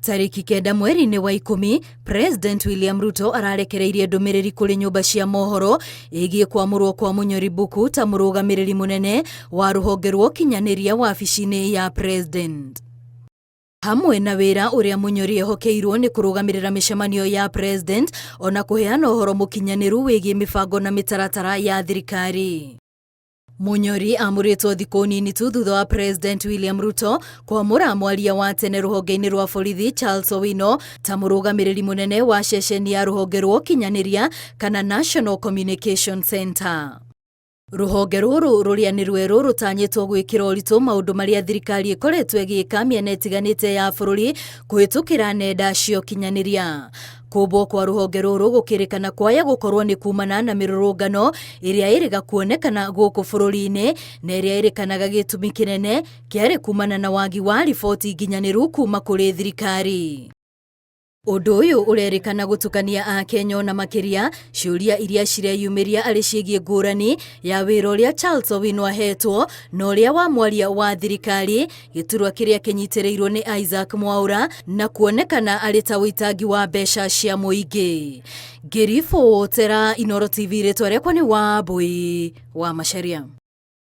Tarĩki 9 mweri-inĩ wa 10, President William Ruto ararekereirie ndũmĩrĩri kũrĩ nyũmba cia mohoro ĩgiĩ kwamũrwo kwa Mũnyori Mbuku ta mũrũgamĩrĩri mũnene wa rũhonge rwa ũkinyanĩria wabici-inĩ ya President. Hamwe na wĩra ũrĩa Mũnyori ehokeirwo nĩ kũrũgamĩrĩra mĩcemanio ya President ona kũheana ũhoro mũkinyanĩru wĩgiĩ mĩbango na mĩtaratara ya thirikari. Munyori amũrĩtwo thikũ nini tu thutha wa President William Ruto kwamũra mwaria wa tene rũhonge-inĩ rwa borithi Charles Owino ta mũrũgamĩrĩri mũnene wa ceceni ya rũhonge rwa ũkinyanĩria kana National Communication Center. Rũhonge rũrũ rũrĩa nĩ rwerũ rũtanyĩtwo gwĩkĩra ũritũ maũndũ marĩa thirikari ĩkoretwo ĩgĩka mĩena ĩtiganĩte ya bũrũri kũhĩtũkĩra nenda cia ũkinyanĩria. Kũmbwo kwa rũhonge rũrũ gũkĩrĩkana kwaya gũkorwo nĩ kumana na mĩrũrũngano ĩrĩa ĩrĩga kuonekana gũkũ bũrũri-inĩ na ĩrĩa ĩrĩkanaga gĩtũmi kĩnene kĩarĩ kumana na wagi wa riboti nginyanĩru kuma kũrĩ thirikari. Ũndũ ũyũ ũrerĩkana gũtukania Akenya ona makĩria ciũria iria cireyumĩria arĩ ciĩgiĩ ngũrani ya wĩra ũrĩa Charles Owino ahetwo na ũrĩa wa mwaria wa thirikari gĩturwa kĩrĩa kĩnyitĩrĩirwo nĩ Isaac Mwaura na kuonekana arĩ ta ũitangi wa mbeca cia mũingĩ. Ngĩribotera Inooro TV, rĩtwa rĩakwa nĩ Wambui wa Macharia.